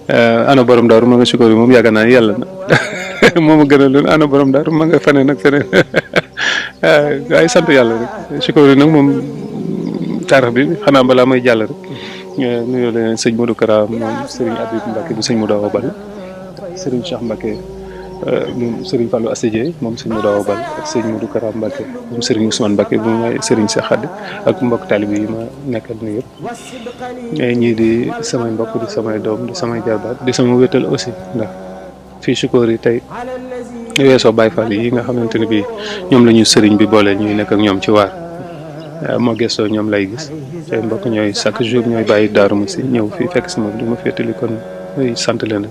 ana borom daaru ma nga Chikori moom yàgg naa yàlla na moom a gën a loon ana borom daaru ma nga feneen ak feneen waaye sant yàlla rek Chikori nag moom taarix bi xanaa balaa may jàll rek nuyoo leen sëñ Modou Kara moom Serigne Abib Mbacke bu sëñ Modou Awa Bal Serigne Cheikh Mbacke moom Serigne Fallou Assidie moom sëñ Modou Awa Bal ak sëñ Modou Kara Mbacke moom Serigne Ousmane Mbacke bu may Serigne Cheikh Khady ak mbokk taalibe yi ma nekkal ni yëpp ñii di samay mbokk di samay doom di samay jarbaat di sama wétal aussi ndax fii Chikori tey weesoo Baye Fall yi nga xamante ne bii ñoom la ñu Serigne bi boole ñuy nekk ak ñoom ci waar moo gëstoo ñoom lay gis tey mbokk ñooy chaque jour ñooy bàyyi daaru ma si ñëw fii fekk si moom di ma féetali kon muy sant leen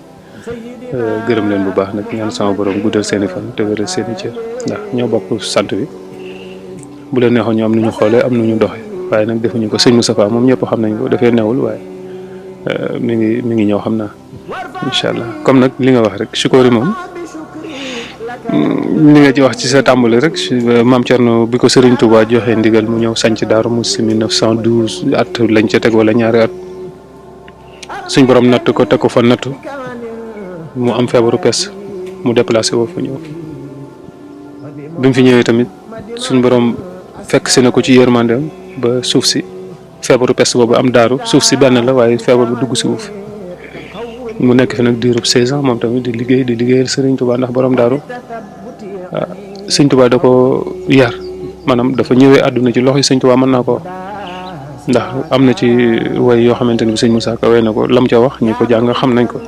gërëm leen bu baax nag ñaan sama borom guddal seen i fan te wéral seen i cër ndax ñoo bokk sant bi bu leen neexoon ñu am nu ñu xoolee am nu ñu doxee waaye nag defuñu ko sëñ Moustapha moom ñëpp xam nañ ko dafay newul waaye mi ngi ñëw xam naa incha allah comme nag li nga wax rek Chikori moom li nga ci wax ci sa tàmbali rek maam Thierno bi ko Serigne Touba joxee ndigal mu ñëw sanc Daaru Musti 1912 at lañ ca teg wala ñaari at suñ borom natt ko teg ko fa nattu mu am feebaru pes mu déplacé woo fa ñëw bi mu fi ñëwee tamit suñ borom fekk si na ko ci yërmandeem ba suuf si feebaru pes boobu am daaru suuf si benn la waaye feebar bu dugg si wuuf mu nekk fi nag diirub 16 ans moom tamit di liggéeyal Serigne Touba ndax borom daaru Sëñ Touba da ko yar maanaam dafa ñëwee àdduna ci loxo yi Sëñ Touba mën naa ko wax ndax am na ci way yoo xamante ni bi sëñ Moussa Ka way na ko lam ca wax ñi ko jàng xam nañ ko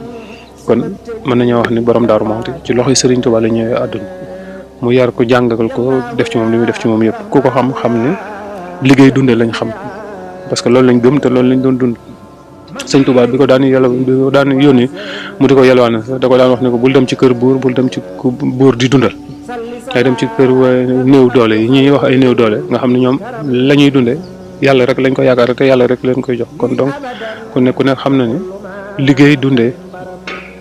kon mën nañoo wax ni borom daaru Muxti ci loxo yi Serigne Touba la ñëwee àdduna mu yar ko jàngal ko def ci moom li muy def ci moom yëpp ku ko xam ne liggéey dunde lañ xam parce que loolu lañ gëm te loolu lañ doon dund. Sëñ Touba bi ko daan yónni mu di ko yalwaan da ko daan wax ne ko bul dem ci kër buur bul dem ci buur di dundal day dem ci kër néew doole yi ñuy wax ay néew doole nga xam ne ñoom la ñuy dundee yàlla rek lañ ko yaakaar te yàlla rek leen koy jox kon donc ku ne xam na ne liggéey dundee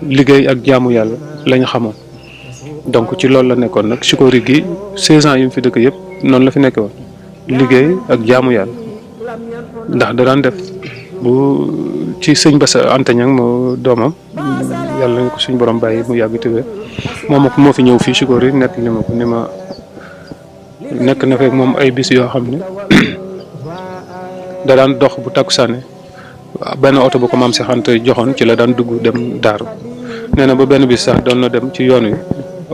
liggéey ak jaamu yàlla lañ xamoon donc ci loolu la nekkoon nag Chikori gi 16 ans yi mu fi dëkk yëpp noonu la fi nekkee woon liggéey ak jaamu yàlla ndax da daan def bu ci sëñ Bassa Anta Niang moo doomam yàlla na ko suñ borom bàyyi mu yàgg te wér moom ak moo fi ñëw fii Chikori nekk li ma ko ni ma nekk na fekk moom ay bis yoo xam ne da daan dox bu takkusaane benn oto bu ko maam si xante joxoon ci la daan dugg dem daaru nee na ba benn bis sax doon na dem ci yoon wi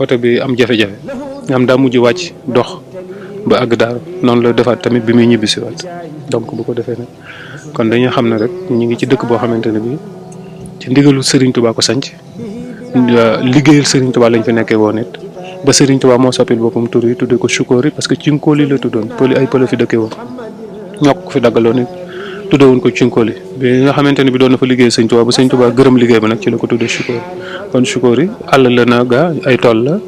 oto bi am jafe-jafe nga xam daa mujj wàcc dox ba àgg daaru noonu la defaat tamit bi muy ñibbisi waat donc bu ko defee nag kon dañuy xam ne rek ñu ngi ci dëkk boo xamante ne bii ci ndigalu Serigne Touba ko sanc liggéeyal Serigne Touba lañ fi nekkee woon it ba Serigne Touba moo soppil boppam tur yi tuddee ko Chikori parce que Cinkoli la tuddoon ay pël fi dëkkee woon ñoo ko fi daggaloon it tuddee woon ko Cinkoli bi nga xamante ne bi doon na fa liggéey Serigne Touba ba Serigne Touba gërëm liggéey ba nag ci la ko tuddee Chikori kon Chikori àll la na gaa ay tool la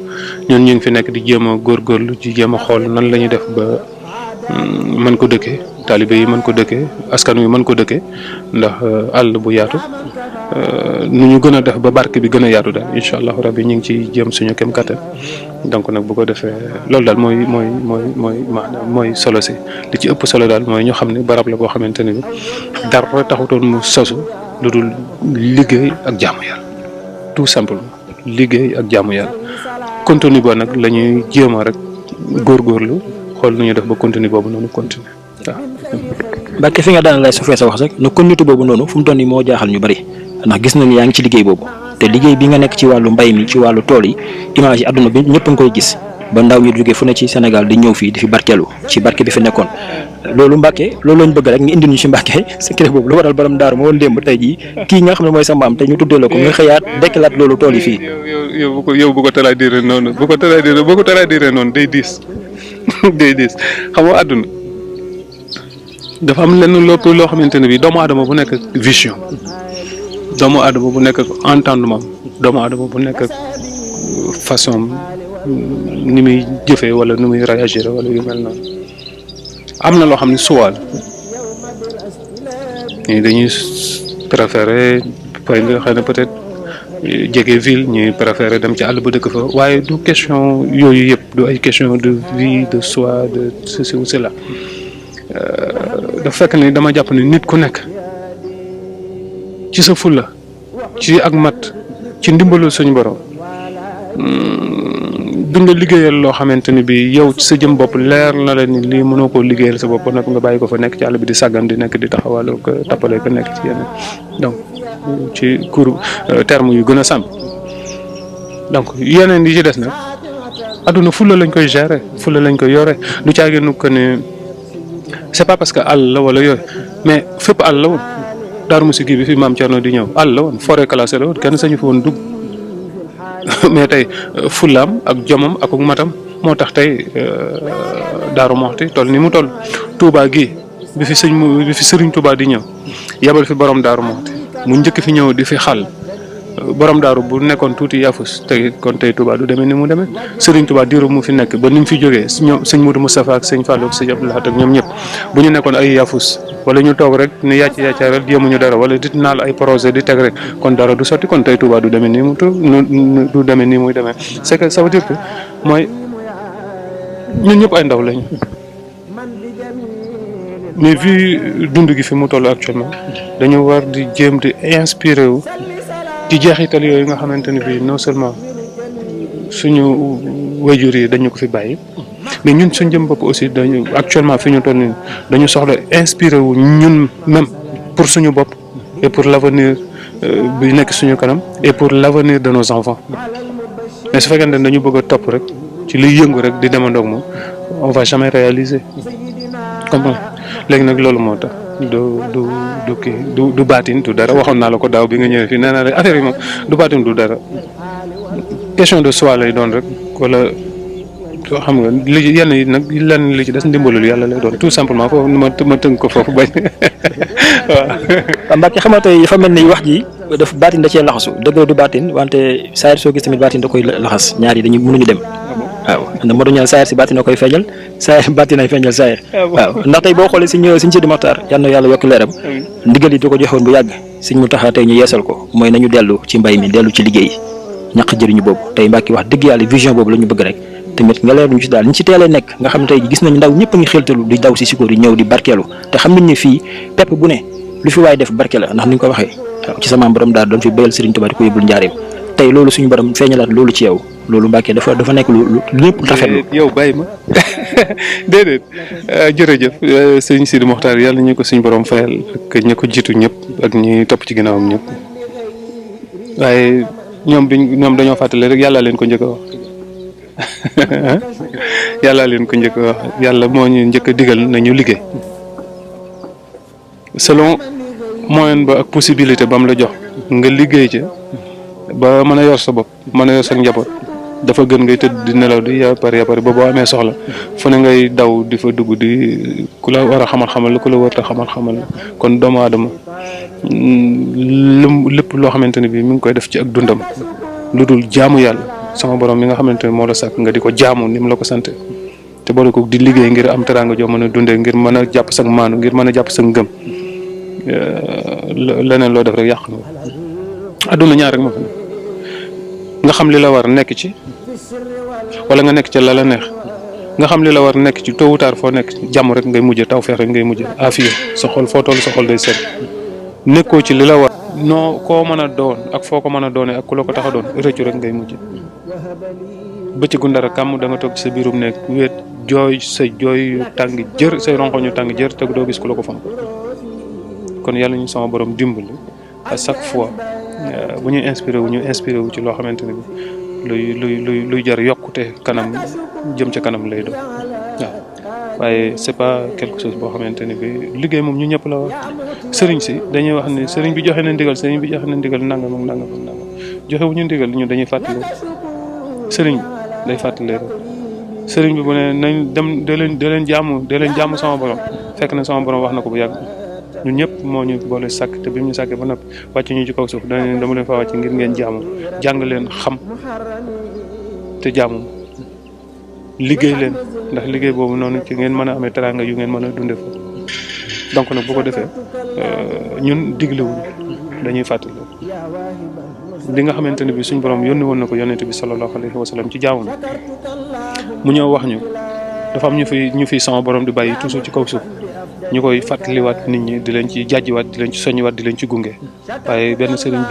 ñun ñu ngi fi nekk di jéem a góorgóorlu di jéem a xool nan la ñuy def ba mën ko dëkkee taalibe yi mën ko dëkkee askan wi mën ko dëkkee ndax àll bu yaatu nu ñu gën a def ba barke bi gën a yaatu daal incha allahu rabbi ñu ngi ciy jéem suñu kem kattan donc nag bu ko defee loolu daal mooy solo si li ci ëpp solo daal mooy ñu xam ne barab la boo xamante ne bi dara taxutoon mu sosu lu dul liggéey ak jaamu yàlla tout simplement liggéey ak jaamu yàlla contenu boobu nag la ñuy jéem a rek góorgóorlu xool nu ñu def ba contenu boobu noonu continuer waaw. Mbacke fi nga daan lay sofee sa wax rek ne contenu boobu noonu fu mu toll nii moo jaaxal ñu bari ndax gis nañu yaa ngi ci liggéey boobu te liggéey bi nga nekk ci wàllu mbay mi ci wàllu tool yi image yi àdduna bi ñëpp a ngi koy gis ba ndaw ñu jógee fu ne ci Sénégal di ñëw fii di fi barkeelu ci barke bi fi nekkoon loolu Mbacke loolu lañ bëgg rek nga indi ñu ci Mbacke secret boobu lu waral borom daaru moo woon démb tey jii kii nga xam ne mooy sa maam te ñu tuddee la ko nga xëyaat dekkilaat loolu tool yi fii. yow bu ko traduire noonu bu ko traduire noonu day diis day diis xam nga àdduna dafa am lenn lépp loo xamante ne bii doomu aadama bu nekk vision doomu aadama bu nekk entendement doomu aadama bu nekk façon ni muy jëfee wala ni muy réagir wala yu mel noonu am na loo xam ne suwaal ñii dañuy préférer point nga xam ne peut-être jege ville ñuy préférer dem ci àll ba dëkk fa waaye du question yooyu yëpp du ay question de vie de soi de ceci ou cela dafa fekk ni dama jàpp ni nit ku nekk ci sa fulla ci ak mat ci ndimbalul suñu borom duñ la liggéeyal loo xamante ni bi yow ci sa jëm bopp leer na la ni lii mënoo koo liggéeyal sa bopp ba noppi nga bàyyi ko fa nekk ci àll bi di sàggan di nekk di taxawaloo ko tappale ko nekk ci yeneen donc ci terme yu gën a sàmm donc yeneen yi ci des nag adduna fulla lañ koy gérer fulla lañ koy yore du caaginu que ne c'est pas parce que àll la wala yooyu mais fépp àll la woon Darou Mousty bi fi maam Thierno di ñëw àll la woon forêt classée la woon kenn sañu fa woon dugg mais tey fullaam ak jomam ak matam moo tax tey Darou Mouhty toll ni mu toll Touba gii bi fi Serigne Touba di ñëw yabal fi borom Darou Mouhty mu njëkk fi ñëw di fi xal borom daaru bu nekkoon tuuti yafus tey kon tey Touba du demee ni mu demee Serigne Touba diiru mu fi nekk ba ni mu fi jógee ñoom sëñ Modou Moustapha ak sëñ Fallou ak sëñ Abdoulaye ak ñoom ñëpp bu ñu nekkoon ay yafus wala ñu toog rek ni yàccaaral jéemuñu dara wala di naal ay projet di teg rek kon dara du sotti kon tey Touba du demee ni mu du demee nii muy demee c'est que ça veut dire que mooy ñun ñëpp ay ndaw lañu mais vu dund gi fi mu toll actuellement dañu war di jéem di inspiré wu ci jeexital yooyu nga xamante ni bii non seulement suñu wayjur yi dañu ko fi bàyyi mais ñun suñ jëm bopp aussi dañu actuellement fi ñu toll nii dañu soxla inspiré wu ñun même pour suñu bopp et pour l'avenir bi nekk suñu kanam et pour l'avenir de nos enfants mais su fekkente ne dañu bëgg a topp rek ci liy yëngu rek di demandoog moom on va jamais réaliser comprendre léegi nag loolu moo tax du baatin du dara waxoon naa la ko daaw bi nga ñëwee fii nee naa la affaire yi moom du baatin du dara question de soi lay doon rek wala xam nga li yenn yi nag lenn li ci des ndimbalul yàlla lay doon tout simplement foofu ma tënk ko foofu bañ waaw Mbacke xam nga tey dafa mel ni wax ji daf baatin da cee laxasu dëgg la du baatin wante saayir soo gis tamit baatin da koy laxas ñaar yi dañu mënuñu dem waaw ndax moo doon ñaan saayir si baatin da koy feeñal saayir baatin ay feeñal saayir waaw ndax tey boo xoolee Sëñ Sidi Mokhtar yal na yàlla yokk leeram ndigal yi da ko joxoon bu yàgg Sëñ Mountakha tey ñu yeesal ko mooy nañu dellu ci mbay mi dellu ci liggéey ñaq jëriñu boobu tey Mbacke wax dëgg yàlla vision boobu la ñu bëgg rek tamit nga leer ñu ci daal ñu ci teelee nekk nga xam ne tey gis nañu ndaw ñëpp a ngi xeltalu di daw si Sikor yi ñëw di barkeelu te xam nañ ne fii pepp bu ne lu fi waay def barke la ndax ni nga ko waxee waaw ci sama borom daal doon fi béyal Serigne Touba di ko yóbbul njaareem tey loolu suñu borom feeñalaat loolu ci yow loolu Mbacke dafa nekk lu lépp rafetlu yow bàyyi ma déedéet jërëjëf sëñ Sidi Mokhtar yàlla ñu ko suñu borom fayal ak ñi ko jiitu ñëpp ak ñi topp ci ginnaawam ñëpp waaye ñoom dañoo fàttali rek yàlla leen ko njëkk a wax yàlla leen ko njëkk a wax yàlla moo ñu njëkk a digal nañu liggéey selon moyen ba ak possibilité ba mu la jox nga liggéey ca ba mën a yor sa bopp mën a yor sa njaboot dafa gën ngay tëdd di nelaw di yapare ba boo amee soxla fu ne ngay daw di fa dugg di ku la war a xamal la ku la warta xamal la kon doomu aadama lépp loo xamante ne bii mi ngi koy def ci ak dundam lu dul jaamu yàlla sama borom mi nga xamante ne moo la sàkk nga di ko jaamu ni mu la ko sante te boole ko di liggéey ngir am teraanga joo mën a dundee ngir mën a jàpp sa maanu ngir mën a jàpp sa ngëm leneen loo def rek yàq nga adduna ñaar rek moo fa nga xam li la war nekk ci wala nga nekk ci la neex nga xam li la war nekk ci tôt ou tard foo nekk jàmm rek ngay mujjee taw feex rek ngay mujjee afiya sa xol foo toll sa xol day set nekkoo ci li la war noo koo mën a doon ak foo ko mën a doonee ak ku la ko tax a doon rëccu rek ngay mujj bëccëgu ndara kàmm da nga toog ci sa biirum nekk wéet jooy sa jooy yu tàng jër say ronxo ñu tàng jër te doo gis ku la ko fam kon yàlla ñu sama borom dimbali à chaque fois bu ñuy inspiré wu ci loo xamante ne bi luy jar yokkute kanam jëm ca kanam lay doon waaw waaye c'est pas quelque chose boo xamante ne bi liggéey moom ñu ñëpp la war sëriñ si dañuy wax ne sëriñ bi joxe na ndigal nangam ak nangam ak nangam joxe wu ñu ndigal ñu dañuy fàttali sëriñ bi day fàttali rek sëriñ bi bu ne nañ dem da leen jaamu sama borom fekk na sama borom wax na ko bu yàgg ñun ñëpp moo ñu boole sàkk te bi mu ñu sàkkee ba noppi wàcc ñu ci kaw suuf dama leen fa wàcc ngir ngeen jaamu jàng leen xam te jaamu liggéey leen ndax liggéey boobu noonu ci ngeen mën a amee teraanga yu ngeen mën a dunde foofu donc nag bu ko defee ñun diglewuñ dañuy fàttali li nga xamante ne bi suñ borom yónni woon na ko yonent bi sallallahu alayhi wa sallam ci jaamu mu ñëw wax ñu dafa am ñu fi sama borom di bàyyi toujours ci kaw suuf ñu koy fàttaliwaat nit ñi di leen ci jàjjiwaat di leen ci soññiwaat di leen ci gunge waaye benn sëriñ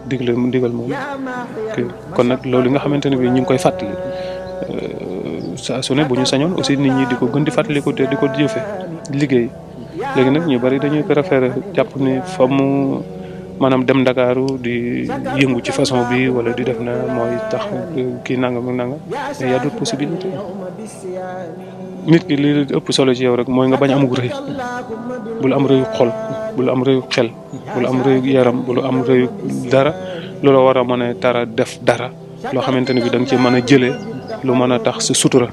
digal moom kon nag loolu nga xamante ne bi ñu ngi koy fàttali saa su ne bu ñu sañoon aussi nit ñi di ko gën di fàttaliku te di ko jëfe liggéey léegi nag ñu bari dañuy préférer jàpp ni fa mu maanaam dem Ndakaaru di yëngu ci façon bi wala di def na mooy tax kii nangam ak nangam mais y a d'autres possibilités nit ki li ëpp solo ci yow rek mooy nga bañ amug rëy bul am rëyu xol bul am rëyu xel bul am rëyu yaram bul am rëyu dara loola war a mën a tara def dara loo xamante ne bi da nga ci mën a jëlee lu mën a tax sa sutura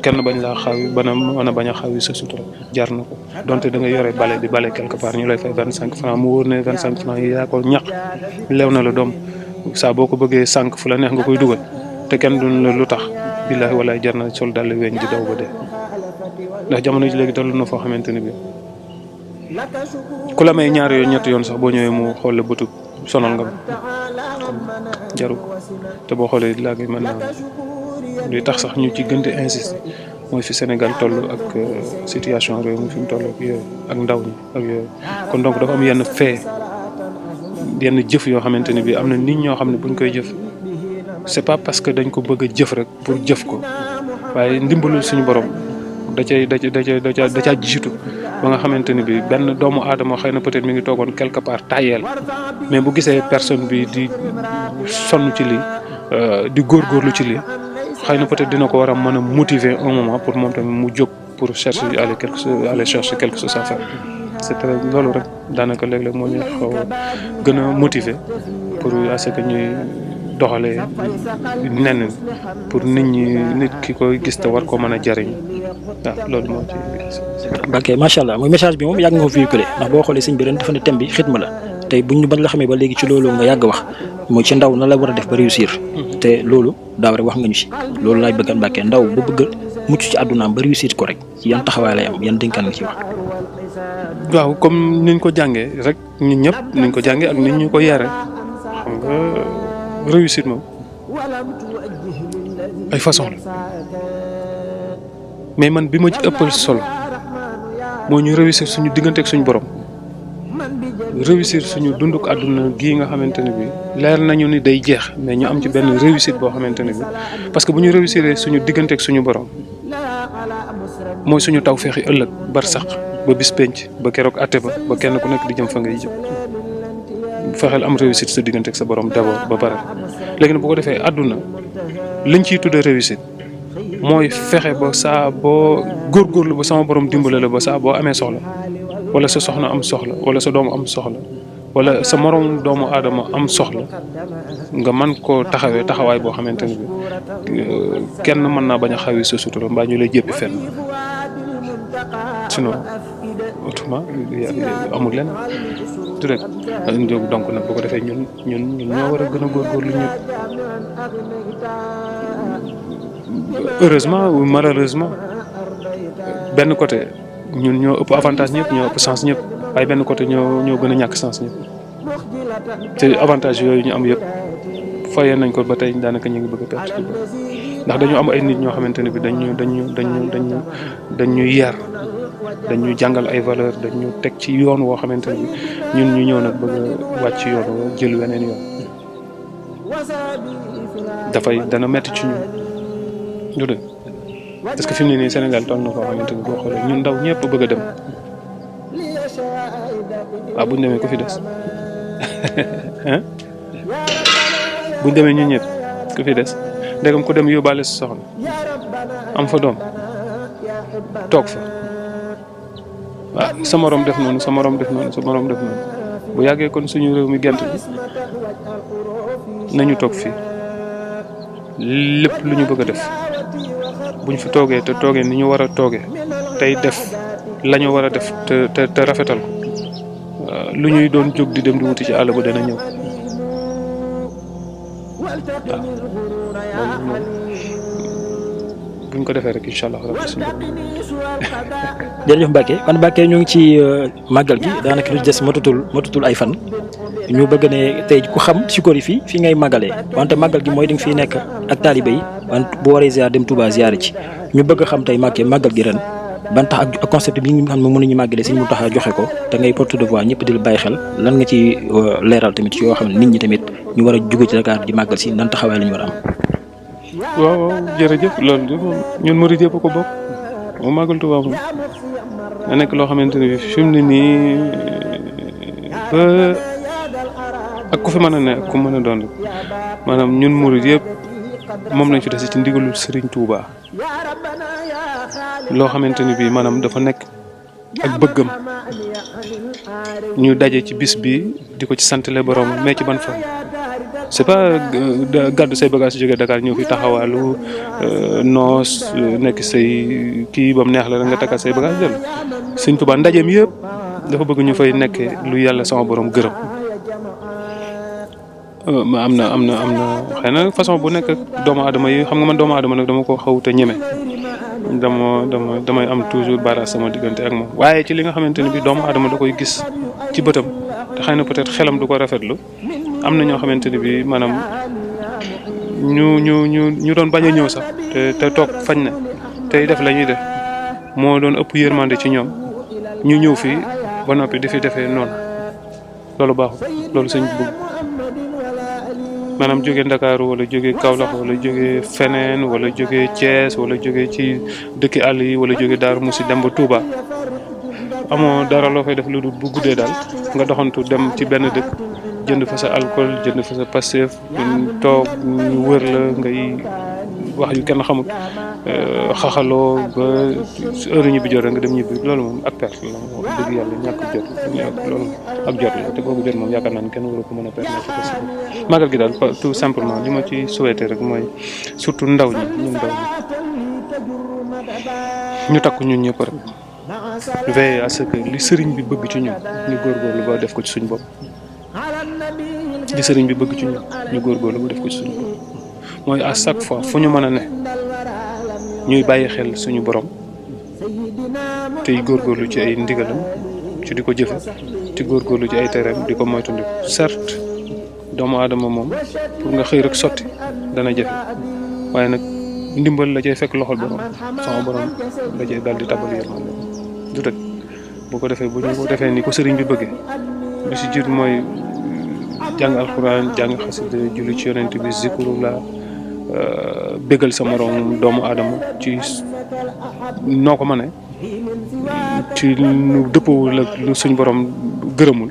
kenn bañ laa xawi bana mën a bañ a xawi sa sutura jar na ko donte da nga yore bale di bale quelque part ñu lay fay 25 francs mu wóor ne 25 francs yi yaa ko ñaq leew na la doom saa boo ko bëggee sànq fu la neex nga koy dugal te kenn duñ la lu tax billaahi walaay jar na sol dal weñ di daw ba dee ndax jamono ji léegi toll na foo xamante ne bi ku la may ñaari yoon ñetti yoon sax boo ñëwee mu xool la bëtu sonal nga jaru te boo xoolee léegi mën naa luy tax sax ñu ci gën di insister mooy fi Sénégal toll ak situation réew mi fi mu toll ak yooyu ak ndaw ñi ak yooyu kon donc dafa am yenn fee yenn jëf yoo xamante ne bi am na nit ñoo xam ne buñ koy jëf c'est pas parce que dañ ko bëgg a jëf rek pour jëf ko waaye ndimbalul suñu borom da caa jiitu ba nga xamante ni bi benn doomu aadama xëy na peut-être mi ngi toogoon quelque part tayeel mais bu gisee personne bi di sonn ci lii di góorgóorlu ci lii xëy na peut-être dina ko war a mën a motiver un moment pour moom tamit mu jóg pour chercher aller chercher quelque chose à faire c'est très loolu rek daanaka léeg-léeg moo ñu xaw a gën a motiver pour à ce que ñuy doxalee nen pour nit ki koy gis te war ko mën a jariñ waaw loolu moo ci Mbacké macha allah mooy message bi moom yàgg nga ko véhiculé ndax boo xoolee sëñ bi ren dafa ne thème bi xidma la tey buñ bañ la xamee ba léegi ci loolu nga yàgg wax mooy ci ndaw na la war a def ba réussir te loolu daaw rek wax nga ñu si loolu laay bëgg Mbacké ndaw bu bëgg mucc ci àddunaam ba réussir ko rek ci yan taxawaay lay am yan dénkaan nga ci wax. waaw comme niñ ko jàngee rek ñun ñëpp niñ ko jàngee ak niñ ñu ko yare xam nga réussir moom ay façon la mais man bi ma ci ëppal solo moo ñu réussir suñu diggante ak suñu borom réussir suñu dunduk àdduna gii nga xamante ne bi leer nañu ni day jeex mais ñu am ci benn réussite boo xamante ne bi parce que bu ñu réussir suñu diggante ak suñu borom mooy suñu taw feexi ëllëg bar sax ba bis penc ba keroog àtte ba kenn ku nekk di jëm fa ngay jëm fexeel am réussite sa diggante ak sa borom d'abord ba pare léegi nag bu ko defee àdduna liñ ciy tuddee réussite mooy fexe ba saa boo góorgóorlu ba sama borom dimbale la ba saa boo amee soxla wala sa soxna am soxla wala sa doomu am soxla wala sa morom doomu aadama am soxla nga mën koo taxawee taxawaay boo xamante ne bi kenn mën naa bañ a xawi sa sutura mbaa ñu lay jéppi fenn sinon autrement amul lenn du rek donc nag bu ko defee ñun ñoo war a gën a góorgóorlu ñëpp heureusement ou malheureusement benn côté ñun ñoo ëpp avantage ñëpp ñoo ëpp chance ñëpp waaye benn côté ñoo gën a ñàkk chance ñëpp te avantage yooyu ñu am yëpp fayee nañ ko ba tey daanaka ñu ngi bëgg a perte ndax dañu am ay nit ñoo xamante ne bi dañu yar dañu jàngal ay valeur dañu teg ci yoon woo xamante ne bi ñun ñu ñëw nag bëgg a wàcc yoon woo jël weneen yoon dana metti ci ñun du dëgg parce que fi mu ne nii Sénégal toll na foo xamante ni boo xoolee ñun ndaw ñëpp bëgg a dem waaw buñ demee ko fi des buñ demee ñun ñëpp ku fi des ndegam ku dem yóbbaale sa soxna am fa doom toog fa waaw sa morom def noonu sa morom def noonu sa morom def noonu bu yàggee kon suñu réew mi gent bi nañu toog fii lépp lu ñu bëgg a def buñ fi toogee te toogee ni ñu war a toogee tey def la ñu war a def te rafetal ko lu ñuy doon jóg di dem di wuti ci àll ba dana ñëw waaw buñ ko defee rek incha allah rabbi suñu borom. jërëjëf Mbacke kon Mbacke ñu ngi ci màggal gi daanaka lu des matatul ay fan ñu bëgg ne tey ku xam Sikori fii ngay màggalee wante màggal gi mooy di nga fiy nekk ak taalibe yi wante bu waree ziar dem Touba ziar ci ñu bëgg xam tey Mbacke màggal gi ren ban tax ak concept bi nga xam ne mënuñu màggalee Sëriñ Mountakha joxe ko te ngay porte de voix ñëpp di la bàyyi xel lan nga ci leeral tamit yoo xam ne nit ñi tamit ñu war a jóge ci Dakar di màggal si nan taxawaay la ñu war a am. waaw jërëjëf loolu de moom ñun murid yëpp ko bokk moom màggal Touba moom da nekk loo xamante ne bi fi mu ne nii ba ak ku fi mën a ne ku mën a doon rek maanaam ñun murid yëpp moom lañ fi dese ci ndigalul Serigne Touba loo xamante ni bii maanaam dafa nekk ak bëggam ñu daje ci bis bi di ko ci santale borom mais ci ban fan. c'est pas gàddu say bagage jógee Dakar ñëw fi taxawaalu noos nekk say kii ba mu neex la nga takkal say bagage jël Sëñ Tuubaa ndajeem yëpp dafa bëgg ñu fay nekkee lu yàlla sama borom gërëm. am na xëy na façon bu nekk doomu aadama yi xam nga man doomu aadama nag dama ko xawute ñeme damay am toujours barrage sama diggante ak moom waaye ci li nga xamante ne bi doomu aadama da koy gis ci bëtam te xëy na peut-être xelam du ko rafetlu am na ñoo xamante ne bi maanaam ñu doon bañ a ñëw sax te toog fañ na tey def la ñuy def moo doon ëpp yërmande ci ñoom ñu ñëw fii ba noppi di fi defee noonu loolu baaxul loolu sëñ bëgg maanaam jóge Ndakaaru wala jóge Kaolack wala jóge feneen wala jóge Thiès wala jóge ci dëkki àll yi wala jóge Daaru Musi dem ba Touba amoo dara loo fay def lu dul bu guddee daal nga doxantu dem ci benn dëkk jënd fa sa alcool jënd fa sa Pastef toog ñu wër la ngay wax yu kenn xamul xaxaloo ba heure ñibbi jot rek nga dem ñibbi loolu moom ak perte la moom wax dëgg yàlla ñàkk jot loolu ak jot la te boobu jot moom yaakaar naa ne kenn waru ko mën a permettre parce que magal gi daal tout simplement li ma ci souhaité rek mooy surtout ndaw ñi ñun ndaw ñi ñu takku ñun ñëpp rek veiller à ce que li sëriñ bi bëgg ci ñun ñu góorgóorlu ba def ko ci suñ bopp li sëriñ bi bëgg ci ñun ñu góorgóorlu ba def ko ci suñ bopp mooy à chaque fois fu ñu mën a ne ñuy bàyyi xel suñu borom tey góorgóorlu ci ay ndigalam ci di ko jëfe ci góorgóorlu ci ay tereem di ko moytandiku certes doomu aadama moom pour nga xëy rek sotti dana jafe waaye nag ndimbal la cay fekk loxol borom sama borom la cay daal di tabal yërmande du dëgg boo ko defee bu ñu ko defee ni ko sëriñ bi bëggee bi si jiit mooy jàng alxuraan jàng xasida julli ci yonent bi zikrullah bégal sa morom doomu aadama ci noo ko mënee ci lu dëppoo la lu suñ borom gërëmul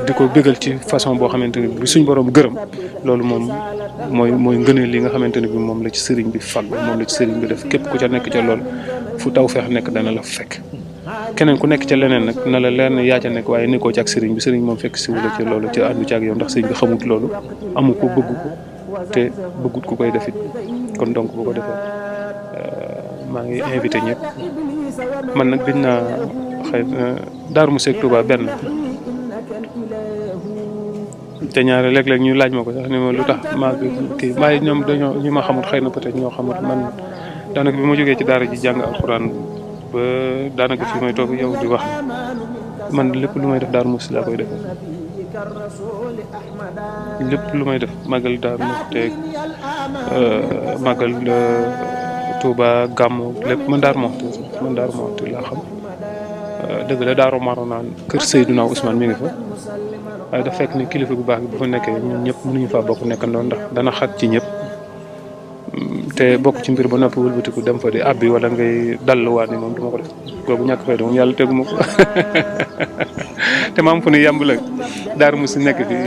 di ko bégal ci façon boo xamante ne bi suñ borom gërëm loolu moom mooy ngëneel li nga xamante ne bi moom la ci sëriñ bi fag moom la ci sëriñ bi def képp ku ca nekk ca loolu fu taw feex nekk dana la fekk keneen ku nekk ca leneen nag na la leer ne yaa ca nekk waaye nekkoo ci ak sëriñ bi sëriñ moom fekk si wula ci loolu ci àndu ci ak yow ndax sëriñ bi xamut loolu amu ko bëgg ko te bëggut ku koy defit kon donc bu ko defee maa ngi invité ñëpp man nag biñ naa xëy Daaru Musi ak Touba benn te ñaare léeg-léeg ñu laaj ma ko sax ni ma lu tax maa kii waaye ñoom dañoo ñu ma xamut xëy na peut-être ñoo xamut man daanaka bi ma jógee ci daara ji jàng alxuraan ba daanaka fi may toog yow di wax man lépp lu may def Daaru Musi laa koy defee lépp lu may def màggal Daaru Musi teeg màggal Touba gàmmu lépp man Daaru Muxti laa xam dëgg la Daaru Marnaan kër Seydina Ousmane mi ngi fa waaye dafa fekk ni kilifa bu baax bi bu fa nekkee ñun ñëpp mënuñu faa bokk nekkandoo ndax dana xat ci ñëpp te bokk ci mbir ba noppi wëlbatiku dem fa di abbi wala ngay dalluwaat ni moom du ma ko def kooku ñàkk fay moom yàlla tegu ma ko te maam fu ne yàmb la Daaru Musi nekk fi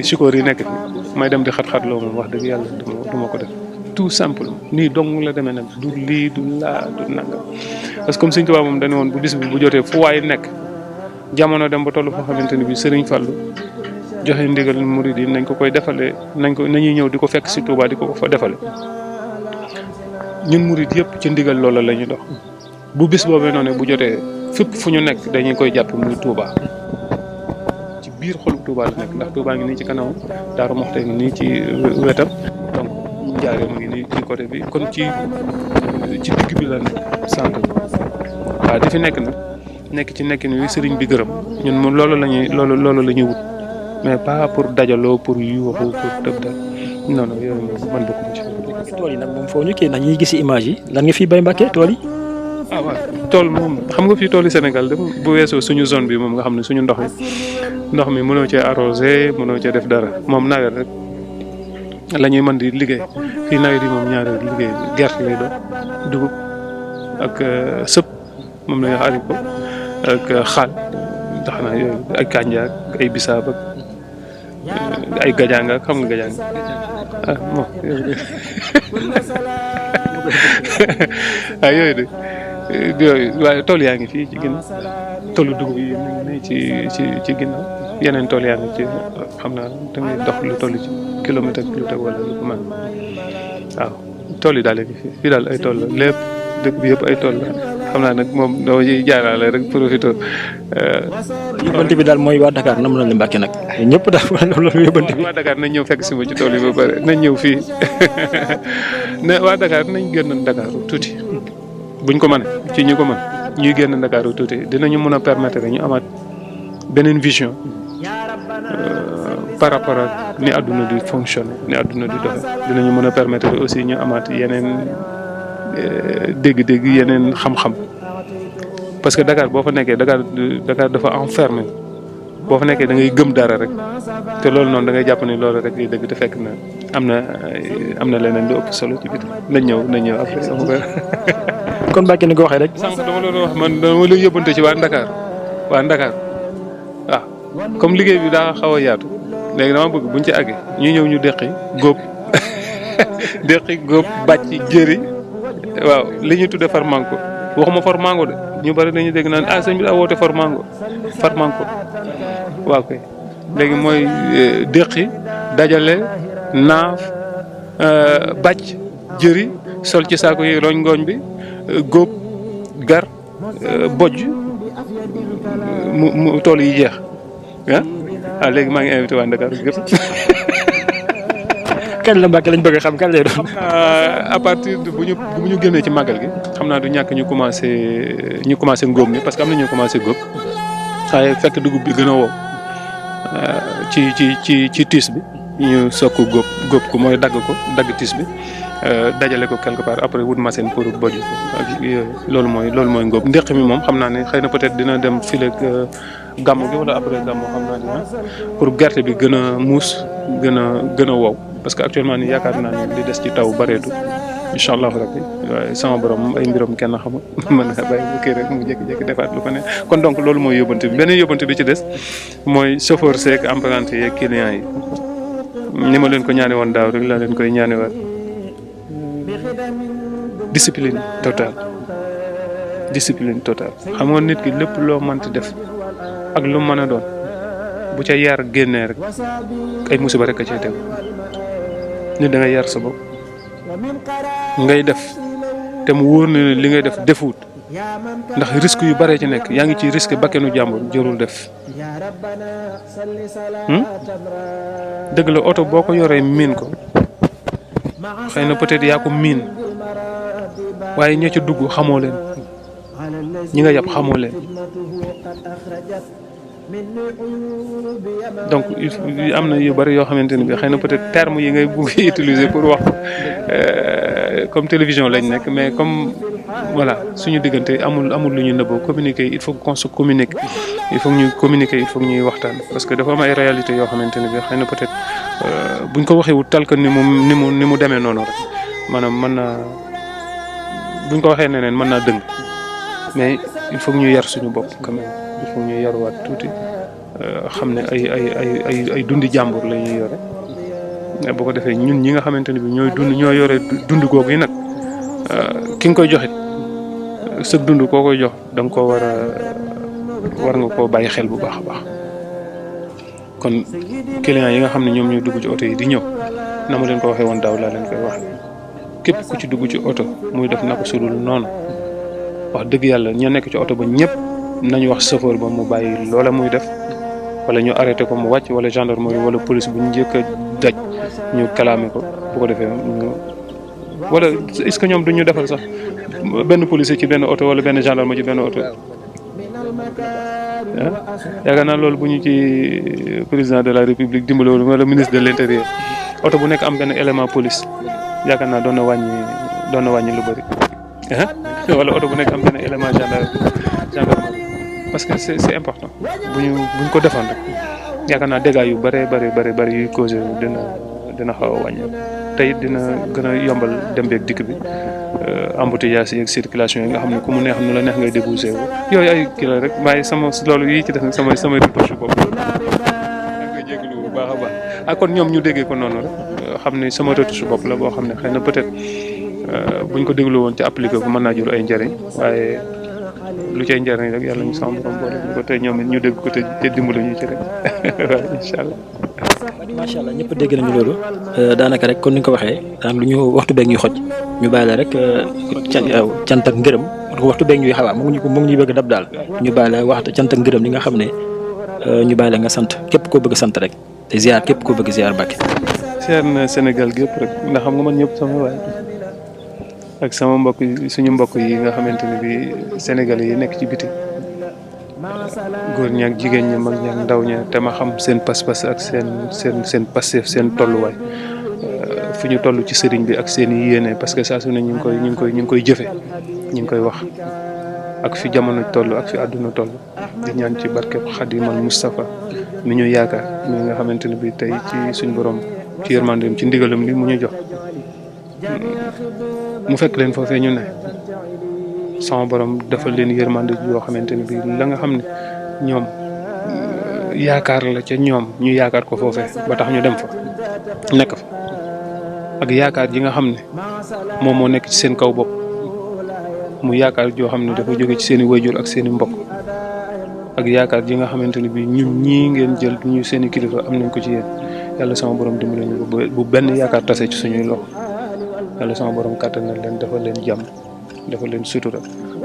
Sikori yi nekk fi may dem di xat-xatloo moom wax dëgg yàlla du ma ko def tout simplement nii dong la demee nag du lii du laa du nangam parce que comme Sëñ Tuubaa moom dañu woon bu bis bi bu jotee fu waay nekk jamono dem ba toll foo xamante ni bi Sëriñ Fallu joxe ndigal murid yi nañ ko koy defalee nañuy ñëw di ko fekk si Touba di ko fa defale ñun murid yëpp ci ndigal loola la ñuy dox bu bis boobee noonu bu jotee fépp fu ñu nekk dañuy koy jàpp muy Touba ci biir xolu Touba la nekk ndax Touba ngi nii ci kanam Daaru Muxti ngi nii ci wetam donc jaaree mu ngi nii ci côté bi kon ci digg bi la nekk centre bi waaw di fi nekk nag nekk ci nekkin wi sëriñ bi gërëm ñun moom loolu la ñuy wut mais pas pour dajaloo pour yuuxu pour tëb dal non yooyu moom man bokkuma ci. tool yi nag moom foo ñu kii ndax ñuy gis image yi lan nga fi bay Mbacke tool yi. ah waaw tool moom xam nga fii tool yi Sénégal de bu weesoo suñu zone bi moom nga xam ne suñu ndox mi mënoo cee arrosé mënoo cee def dara moom nawet rek la ñuy mën di liggéey fii nawet yi moom ñaari liggéey gerte lay doon dugub ak sëb moom la ñuy wax haricot ak xaal tax na yooyu ay kànja ak ay bisaab ak ay gajaanga ak xam nga gajaanga ah bon ah yooyu de yooyu waaye tool yaa ngi fii ci ginnaaw toolu dugub yi mu ngi nii ci ginnaaw yeneen tool yaa ngi ci xam naa da ngay dox lu toll ci kilomètre ak lu teg wala lu ko mën waaw tool yi daal fii daal ay tool la lépp dëkk bi yëpp ay tool la xam naa nag moom dama ciy jaaraale rek profité. yóbbante bi daal mooy waa Dakar nam na la Mbacke nag ñëpp daal loolu yóbbante bi. waa Dakar nañ ñëw fekk si ma ci tool yi ba pare nañ ñëw fii ne waa Dakar nañ génn Dakar tuuti buñ ko mën ci ñu ko mën ñuy génn Dakar tuuti dinañu mën a permettre ñu amaat beneen vision par rapport ak ni àdduna di fonctionner ni àdduna di doxe dinañu mën a permettre aussi ñu amaat yeneen dégg-dégg yeneen xam-xam parce que Dakar boo fa nekkee Dakar dafa enfermé boo fa nekkee da ngay gëm dara rek te loolu noonu da ngay jàpp ni loolu rek dëgg te fekk na am na leneen lu ëpp solo ci biti nañ ñëw après kon Mbacke ni ko waxee rek. sànq dama la wax man dama lay yóbbante ci waa Dakar waaw comme liggéey bi daa xaw a yaatu léegi dama bëgg buñ ci àggee ñu ñëw ñu deqi góob bàcc jëri waaw li ñuy tudde farmanko waxuma farmango de ñu bari dañuy dégg naan sëñ bi daa woote farmanko waaw kay léegi mooy déqi dajale naaf bàcc jëri sol ci saako yi roñ ngooñ bi góob gar bojj mu tool yi jeex léegi maa ngi invité waa Dakar gépp kañ la Mbacke lañ bëgg a xam kañ lay doon. à partir de bu ñu génnee ci màggal gi xam naa du ñàkk ñu commencé ngóob mi parce que am na ñu commencé góob waaye fekk dugub bi gën a wow ci tiis bi ñu soog ko góob ko mooy dagg tiis bi dajale ko quelque part après wut machine pour bojj ko ak yooyu loolu mooy ngóob ndéq mi moom xam naa ne xëy na peut-être dina dem fileeg gàmmu gi wala après gàmmu xam naa ne pour gerte bi gën a muus gën a wow parce que actuellement nii yaakaar naa ne li des ci taw bareetu incha allah rabbi waaye sama borom ay mbiram kenn xamul mën na bàyyi bu kii rek mu jékki-jékki defaat lu ko ne kon donc loolu mooy yóbbante bi beneen yóbbante bi ci des mooy chauffeur seeg apprenti yeeg clients yi ni ma leen ko ñaane woon daaw rek laa leen koy ñaanewaat discipline totale xam nga nit ki lépp loo mënti def ak lu mën a doon bu ca yar génnee rek ay musiba rek a cay tegu nit da ngay yar sa bopp ngay def te mu wóor na li ngay def defuut ndax risque yu bare ci nekk yaa ngi ci risque bakkenu jàmbur jërul def dëgg la oto boo ko yoree miin ko xëy na peut-être yaa ko miin waaye ña ca dugg xamoo leen ñi nga yàpp xamoo leen donc am na yu bari yoo xamante ne bi xëy na peut-être terme yi ngay bugg utiliser pour wax comme télévision lañ nekk mais comme voilà suñu diggante amul lu ñu nëbboo communiquer il faut qu'on se communique il faut ñuy communiquer il faut ñuy waxtaan parce que dafa am ay réalités yoo xamante ne bi xëy na peut-être buñ ko waxee wut tel que ni mu demee noonu rek maanaam mën naa buñ ko waxee neneen mën naa dëng mais il faut ñu yar suñu bopp quand même il faut ñu yaruwaat tuuti xam ne ay dundi jàmbur la ñuy yore boo ko defee ñun ñi nga xamante ne bi ñoo yore dund googu yi nag ki nga koy joxit sëg dund koo koy jox da nga koo war nga koo bàyyi xel bu baax a baax kon clients yi nga xam ne ñoom ñooy dugg ci oto yi di ñëw na ma leen ko waxee woon daaw laa leen koy wax képp ku ci dugg ci oto muy def na ko sudul noonu wax dëgg yàlla ña nekk ci oto ba ñëpp nañu wax chauffeur ba mu bàyyi loola muy def wala ñu arrêté ko mu wàcc wala gendarmerie wala police bu ñu njëkk a daj ñu kalaame ko bu ko defee ñu wala est-ce que ñoom duñu defal sax benn policier ci benn oto wala benn gendarme ci benn oto yaakaar naa loolu bu ñu ci président de la république dimbali woon wala ministre de l'intérieur oto bu nekk am benn élément police yaakaar naa doon na wàññi lu bëri wala oto bu nekk am benn élément gendarme parce que c'est important buñ ko defoon rek yaakaar naa dégâts yu bëri yuy causé dina xaw a wàññi te it dina gën a yombal dem beeg dikk bi embouteillage yi ak circulation yi nga xam ne ku mu neex nu la neex ngay débouché wu yooyu ay kii la rek waaye loolu yi ci def nag samay retouche bopp nga jégalu bu baax a baax kon ñoom ñu déggee ko noonu rek xam ne sama retouche bopp la boo xam ne xëy na peut-être buñ ko déglu woon ci appliqué ko mën naa jur ay njëriñ waaye lu cay njëriñ rek yàlla ñu sama borom boole ñu ko te ñoom it ñu dégg ko te dimbali ñu ci rek waaw incha allah. macha allah ñëpp dégg nañu loolu daanaka rek kon ni nga ko waxee daanaka lu ñu waxtu beeg ñuy xoj ñu bàyyi la rek cant ak ngërëm waxtu beeg ñuy xawaa mu ngi ñuy bëgg dab daal ñu bàyyi la waxtu cant ak ngërëm li nga xam ne ñu bàyyi la nga sant képp koo bëgg sant rek te ziar képp koo bëgg ziar Mbàkke. ziar na Sénégal gépp rek ndax xam nga man ñëpp sama waay ak sama mbokk suñu mbokk yi nga xamante ne bi Sénégalais yi nekk ci biti góor ñi ak jigéen ñi mag ñi ak ndaw ñi te ma xam seen pas-pas ak seen passif seen tolluwaay fi ñu toll ci sëriñ bi ak seen i yéene parce que saa su ne ñu ngi koy jëfe ñu ngi koy wax ak fi jamono toll ak fi àdduna toll di ñaan ci barkeb Xadimal Mustafa mi ñu yaakaar mi nga xamante ne bi tey ci suñ borom ci yërmandeem ci ndigalam li mu ñu jox mu fekk leen foofee ñu ne sama borom defal leen yërmande yoo xamante ne bii la nga xam ne ñoom yaakaar la ca ñoom ñu yaakaar ko foofee ba tax ñu dem fa nekk fa ak yaakaar ji nga xam ne moom moo nekk ci seen kaw bopp mu yaakaar joo xam ne dafa jóge ci seen i wayjur ak seen i mbokk ak yaakaar ji nga xamante ne bii ñun ñii ngeen jël ñu seen i kilifa am nañ ko ci yéen yàlla sama borom dimbali ñu bu benn yaakaar tase ci suñuy loxo yàlla sama borom kàttanal leen dafa leen jàmm dafa leen sutura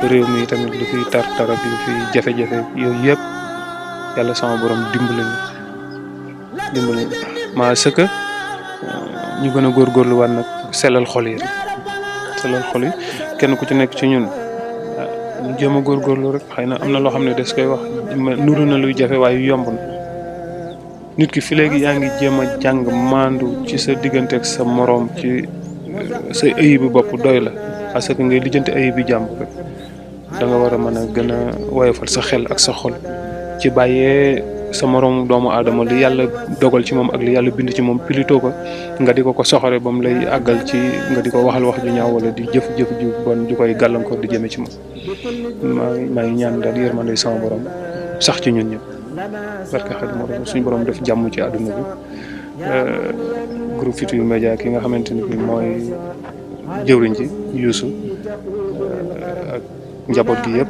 réew mi tamit lu fiy tar ak lu fiy jafe-jafe yooyu yëpp yàlla sama borom dimbali ñu maa sëkk ñu gën a góorgóorluwaat nag sellal xol yi kenn ku ci nekk ci ñun ñu jéem a góorgóorlu rek xëy na am na loo xam ne des koy wax nuru na luy jafe waaye yomb na nit ki fi léegi yaa ngi jéem a jàng maandu ci sa diggante ak sa moroom ci sa ayibu bopp doy la parce que ngay lijjanti ayibi jàmb rek da nga war a mën a gën a woyofal sa xel ak sa xol ci bàyyee sa moroom doomu aadama li yàlla dogal ci moom ak li yàlla bind ci moom pilitoo ko nga di ko soxore ba mu lay àggal ci nga di ko waxal wax ju ñaaw wala di jëf-jëf ju bon ju koy gàllankoor di jëme ci moom maa ngi ñaan daal yërmande sama borom sax ci ñun ñëpp parce que Xaadimu Rasuul suñu borom def jàmm ci àdduna bi groupe Futurs Médias ki nga xamante ni bi mooy jëwriñ ci Youssou ak njaboot gi yëpp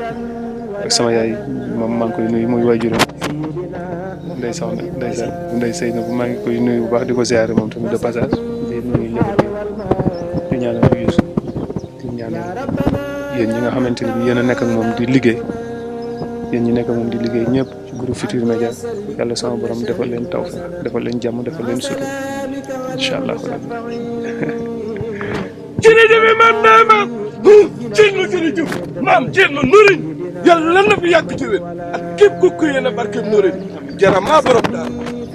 ak sama yaay moom maa ngi koy nuyu muy waajuram ndey soxna ndey sëy na bu maa ngi koy nuyu bu baax di ko ziare moom tamit de passage di nuyu njaboot gi di ñaanal Youssou di ñaanal yéen ñi nga xamante ni bi yéen a nekk ak moom di liggéey yéen ñi nekk ak moom di liggéey ñëpp ci groupe Futurs Médias yàlla sama borom defal leen tawfeex defal leen jàmm defal leen sutur incha allah jërëjëf maam Ndama jërëjëf maam Thierno Nourine yàlla na fi yàgg ci wér ak képp ku yéene barke Nourine jarama borom daal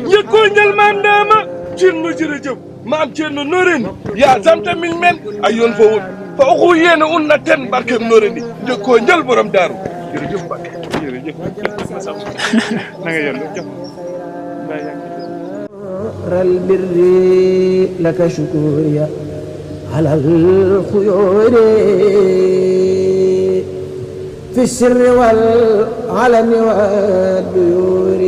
njëkkoo njël maam Ndama Thierno jërëjëf maam Thierno Nourine yaa zamta min men a yoon fo wut fa oxu yéene un na ten barke Nourine njëkkoo njël borom daaru jërëjëf Mbacke jërëjëf na nga yàlla jox البر لك شكوري على الخيور في السر والعلن والديور